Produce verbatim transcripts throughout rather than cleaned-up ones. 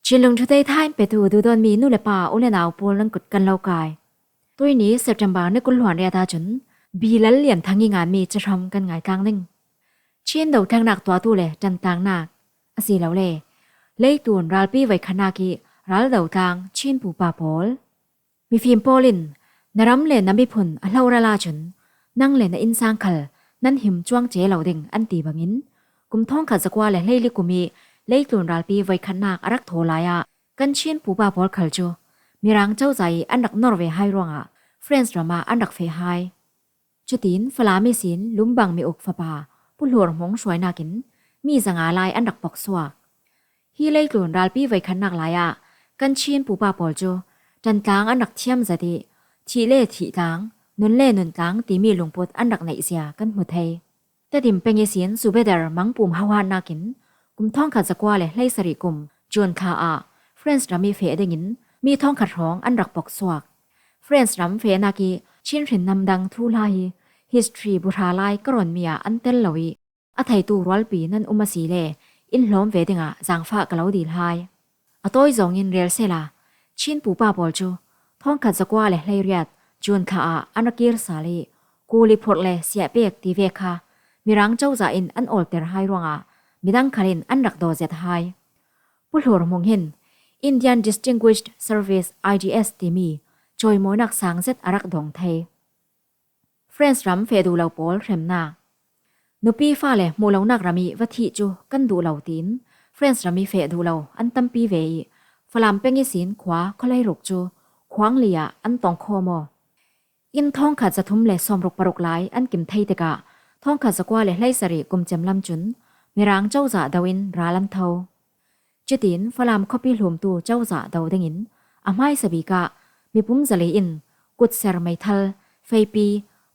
Chin Lungthu Thei Thain petu duhdawtmi nu le pa, u le nau pawl nan kut kan lo kai. Tuini September ni kul hluan riat ahcun Bilal Lian Thang ih nganmi cahram kan ngai tlang ding. Chin dothlengnak tuahtu le ṭantlangnak asilole leitlun ralpi voikhatnak ih ral dotlang Chin pupa pawl. Mifim pawl in na ram le na miphun a hloral ahcun nang le na innsang khal nan him cuang ce lo ding an ti bangin, kum thawngkhat zakua le hleili kum ih leitlun ralpi voikhatnak a rak thaw lai ah kan Chin pupa pawl khal cu Mirang cozah ih an rak nor ve hai ruangah France ram ah an rak feh hai. Cutin Falam ihsin Lumbang mi uk fapa Pu Hlur Hmung hruainak in mi zanga lai an rak poksuak. Hi leitlun ralpi voikhatnak lai ah kan Chin pupa pawl cu ṭantlang an rak thiam zat ih thih le thih tlang, nun le nun tlang timi lungput an rak neihzia kan hmu thei. Tedim peng ihsin Subedar mangpum hohatnak in kum thawngkhat zakua le hleisarih kum June thla ah France ram ih feh dingin mi thawngkhat hrawng an rak poksuak. France ram fehnak ih Chin hrinnam dang thuhla hi history buhra lai ka rawnmi ah an tel lo ih, a theitu rualpi nan um asile in hlawm ve dingah zaangfah ka lo dil hai. A tawi zawngin rel sehla Chin pupa pawl cu thawngkhat zakua le hleiriat June thla ah an rak kir sal ih, kuli phurh le siahpek ti ve kha Mirang cozah in an awlter hai ruangah midang khal in an rak daw zet hai. Pu Hlur Hmung hin Indian Distinguished Service, I D S, timi cawimawinak sang zet a rak dawng thei. France ram feh duh lo pawl hremnak. Nupi fale hmuh lonak ram ih va thih cu kan duh lo tiin France ram ih feh duh lo an tampi ve ih, Falam peng ihsin khua khualei ruk cu khuangli ah an tong khawm aw. Inn thawngkhat zathum le sawmruk paruk lai an kim thei tikah thawngkhat zakua le hleisarih kum cem lam cun Mirang cozah do in ral an tho. Cutin Falam khuapi hlumtu cozah do dingin a hmaisa bik ah mipum zali in kutser meithal, feipi,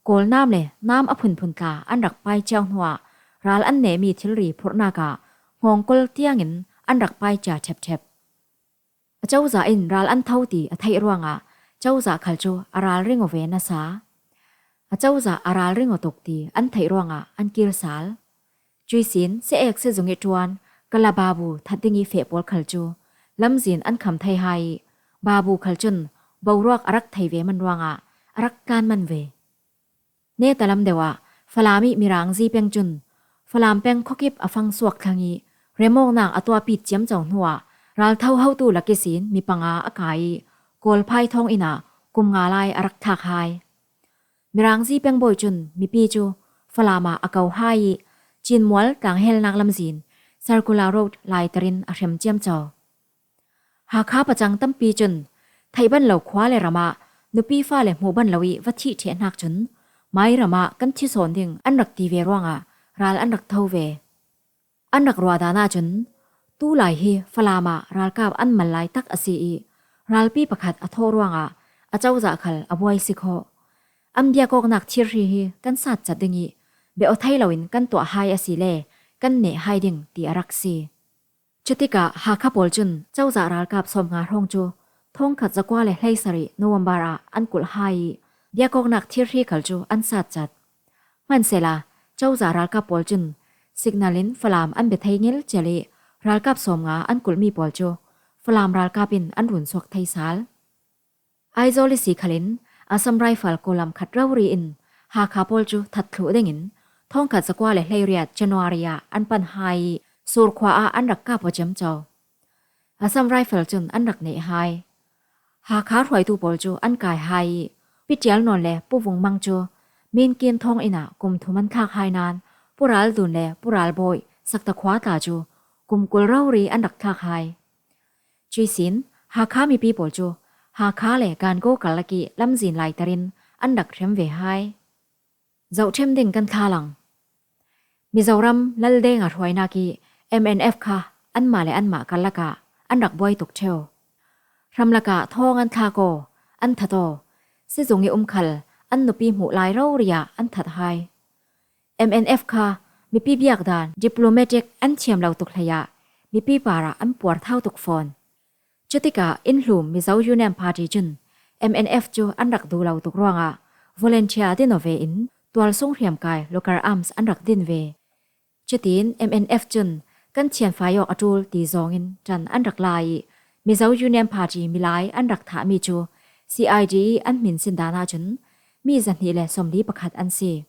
kawlnam le nam a phunphun tla an rak pai cio hnuah ral an nehmi thilri phurhnak ah hngawngkol tiangin an rak pai cia ṭhepṭhep. A cozah in ral an tho ti a theih ruangah cozah khal cu a ralring aw ve nasa. A cozah a ralring aw tuk ti an theih ruangah an kir sal. Cuihsin seek sizung ih ṭuan kalababu that ding ih feh pawl khal cu lamzin an kham thei hai ih, babu khal cun boruak a rak thei ve man ruangah a rak tlan man ve. Neta lam deuh ah Falam ih Mirang zi peng cun Falam peng khuakip a fang suak thlang ih, remawknak a tuahpi ciamco hnuah raltho hotu lak ihsin mi panga a kai ih, Kawlphai thawng inn ah kum nga lai a rak thlak hai. Mirang zi peng bawi cun mipi cu Falam ah a ko hai ih, Cinmual tlanghelnak lamzin Circular Road laiter in a hrem ciamco. Hakha pacang tampi cun theih ban lo khua le ram ah nupi fale hmuh ban lo ih va thih ṭhehnak cun mai ram ah kan thi sawn ding an rak ti ve ruangah ral an rak tho ve. An rak ruahdan ahcun tulai hi Falam ah ralkap an mal lai tak a si ih, ralpi pakhat a thawh ruangah a cozah khal a buai si khawh. An biakawknak thirhri hi kan sat cat ding ih, biak aw thei loin kan tuah hai asile kan neh hai ding ti a rak si. Cutikah Hakha pawl cun cozah ralkap sawmnga hrawng cu thawngkhat zakua le hleisarih November ah an kulh hai ih, biakawknak thirhri khal cu an sat cat. Hmansehla cozah ralkap pawl cun signal in Falam an bia thei ngilcial ih, ralkap sawmnga an kulhmi pawl cu Falam ralkap in an run suak thei sal. Aizawl ihsi khalin Assam Rifle Kawlram khat rori in Hakha pawl cu that thluh dingin thawngkhat zakua le hleiriat January ah an pan hai ih, Sur khua ah an rak kap aw ciamco. Assam Rifle cun an rak neh hai. Hakha hruaitu pawl cu an kai hai ih, Pi Ṭial Nawn le Pu Vung Mang cu Minkin thawng inn ah kum thum an thlak hai nain Pu Ral Dun le Pu Ral Bawi Sakta khua tla cu kum kul rori an rak thlak hai. Cuihsin Hakha mipi pawl cu Hakha le Gango karlak ih lamzin laiter in an rak hrem ve hai. Zohṭhem ding kan thlalang. Mizoram Laldeng ah hruainak ih M N F kha anmah le anmah karlak ah an rak buai tuk ṭheu. Hramlak ah thawng an thlak aw, an that aw, sizung ih um khal an nupi hmuh lai rori ah an that hai. M N F kha mipi biakdan diplomatic an thiam lo tuk hleiah mipi parah an puar thau tuk fawn. Cutikah innhlum Mizo Union Party cun M N F cu an rak duh lo tuk ruangah volunteer din aw ve in tualsung hriamkai Local Arms an rak din ve. Cutin M N F cun kan thianfai awk a ṭul ti zawngin ṭan an rak la ih Mizo Union Party milai an rak thahmi cu C I D ih an hminsin dan ahcun mi zahnih le sawmli pakhat an si.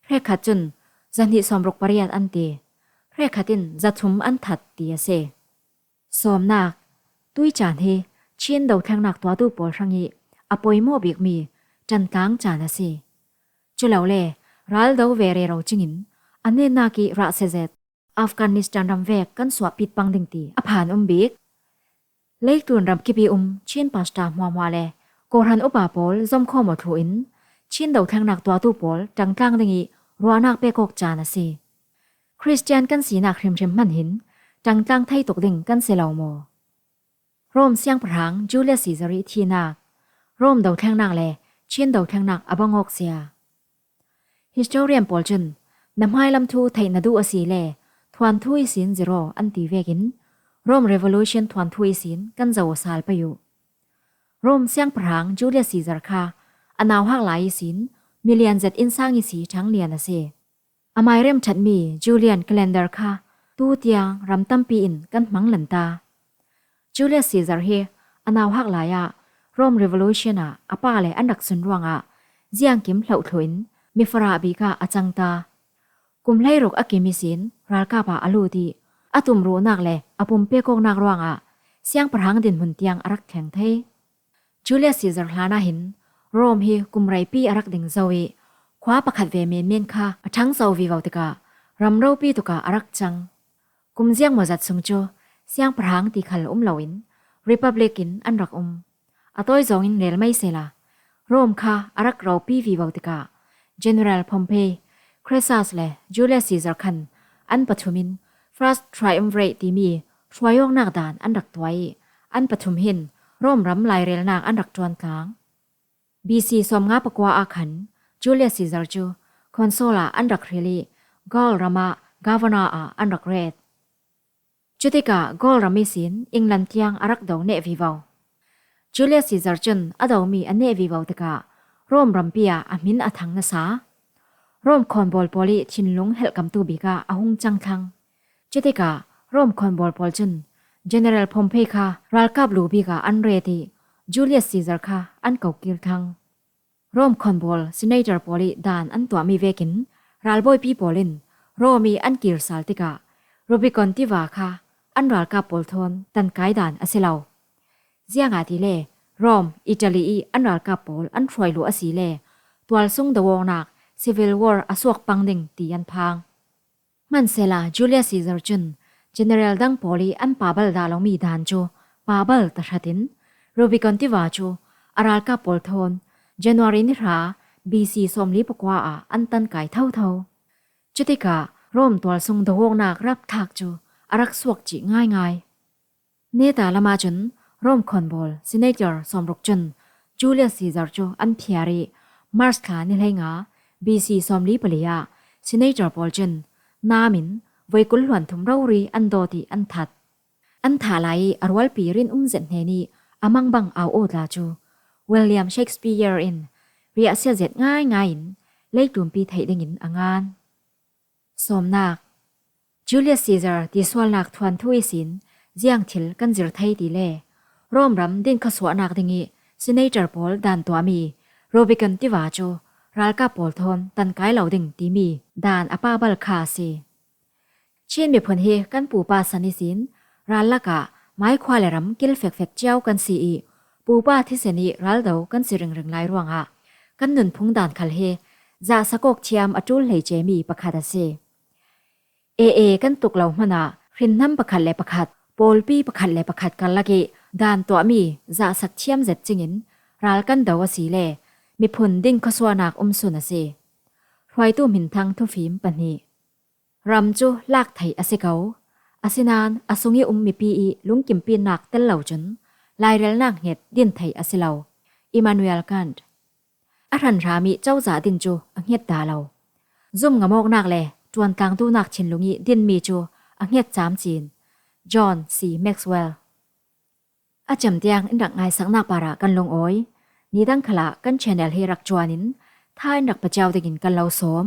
Hrekkhat cun zahnih sawmruk pariat an ti. Hrekkhat in zathum an that ti a si. Sawmnak, tui caan hi Chin dothlengnak tuahtu pawl hrangih a poimawh bikmi ṭantlang caan a si. Culole, ral do ve rero cingin a netnak ih rah sezet Afghanistan ram vek kan suahpit pang ding ti a phan um bik. Leitlun ramkip ih um Chin pasta hmuahhmuah le kawhhran upa pawl zomkhawm aw thluh in Chin dothlengnak tuahtu pawl ṭangtlang dingih ruahnak pek awk caan a si. Khristian kan sinak hrimhrim hmanh hin ṭangtlang thei tuk ding kan si lo maw? Rom siangpahrang Julius Caesar ih thihnak, Rom dothlengnak le Chin dothlengnak a bang awk sia. Historian pawl cun na hmailam thu theih na duh a si le thuanthu ihsin zir aw an ti vekin Rom Revolution thuanthu ihsin kan zoh aw sal pei uh. Rom siangpahrang Julius Caesar kha a nauhak lai ihsin milian zet innsang ihsi ṭhanglian a si. Amai remṭhatmi Julian calendar kha tu tiang ram tampi in kan hmang lanta. Julius Caesar hi a nauhak lai ah Rome Revolution ah a pa le an rak sun ruangah ziangkim hloh thluh in mifarah bik ah a cangta. Kum hleiruk a kim ihsin ralkap ah a lut ih a tumruhnak le a pumpek awknak ruangah siangpahrang dinhmun tiang a rak thleng thei. Julius Caesar hlan ah hin Rome hi kum reipi a rak ding zo ih khua pakhat ve menmen kha a ṭhangso vivo tikah ram ropi tukah a rak cang. Kum ziangmawzat sung cu siangpahrang ti khal um loin Republic in an rak um. A tawi zawngin rel mai sehla Rome kha a rak ropi vivo tikah General Pompey, Crassus le Julius Caesar khan an pathum in First Triumvirate timi hruaiawknak dan an rak tuah ih an pathum hin Rome ram lairelnak an rak ṭuantlang. B C sawmnga pakua ah khan Julius Caesar cu consul ah an rak hril ih Gaul ram ah governor ah an rak ret. Cutikah Gaul ram ihsin England tiang a rak do neh vivo. Julius Caesar cun a domi a neh vivo tikah Rome rampi ah a hmin a thang nasa. Rome khawnbawl pawl ih thinlung helhkamtu bik ah a hung cang thlang. Cutikah Rome khawnbawl pawl cun General Pompey kha ralkap lu bik ah an ret ih Julius Caesar kha an ko kir thlang. Rome khawnbawl senator pawl ih dan an tuahmi vekin ralbawipi pawl in Rome ih an kir sal tikah Rubicon tiva kha an ralkap pawl thawn tankai dan a si lo. Ziangahtile Rome, Italy ih an ralkap pawl an hruai luh asile tualsung doawknak, civil war, a suak pang ding ti an phang. Hmansehla Julius Caesar cun general dang pawl ih an pahbal dah lomi dan cu pahbal tahratin Rubicon tiva cu a ralkap pawl thawn January ni hra B C sawmli pakua ah an tankai thotho. Cutikah Rome tualsung doawknak rapthlak cu a rak suak cih ngaingai. Neta lamah cun Rome khawnbawl senator sawmruk cun Julius Caesar cu an phiar ih March thla ni hleinga B C sawmli pali ah senator pawl cun nam in voi kul hluan thum rori an dawt ih an that. An thah lai ih a rualpi rinum zet hnen ih a mangbang au aw tla cu William Shakespeare in riahsia zet ngaingai in leitlunpi theih dingin a ngan. Sawmnak. Julius Caesar tisualnak thuanthu ihsin ziang thil kan zir thei tile Rome ram din khawsuahnak dingih senator pawl dan tuahmi Rubicon tiva cu ralkap pawl thawn tankai lo ding timi dan a pahbal kha a si. Chin miphun hi kan pupa san ihsin ral lakah maikhua le ram kil fekfek cio kan si ih pupa thisen ih raldo kan si ringring lai ruangah kan nunphung dan khal hi zahsak awk thiam a ṭul hleicemi pakhat a si. Aa kan tuk lo hmanah hrinhnam pakhat le pakhat, pawlpi pakhat le pakhat karlak ih dan tuahmi zahsak thiam zet cingin ral kan do asile miphun din khawsuahnak um sun a si. Hruaitu hminthang thufim pahnih. Ram cu lak theih a si ko. Asinain a sung ih um mipi ih lungkimpinnak tel lo cun lairelnak hnget din theih a si lo. Immanuel Kant. A hranhram ih cozah din cu a hnget dah lo. Zum ngamawknak le ṭuantlangtunak thinlung ih dinmi cu a hnget camcin. John C Maxwell. A cem tiang in rak ngaisaknak parah kan lungawi. Nidang khalah kan channel hi rak ṭuan in tha in rak pia cio dingin kan lo sawm.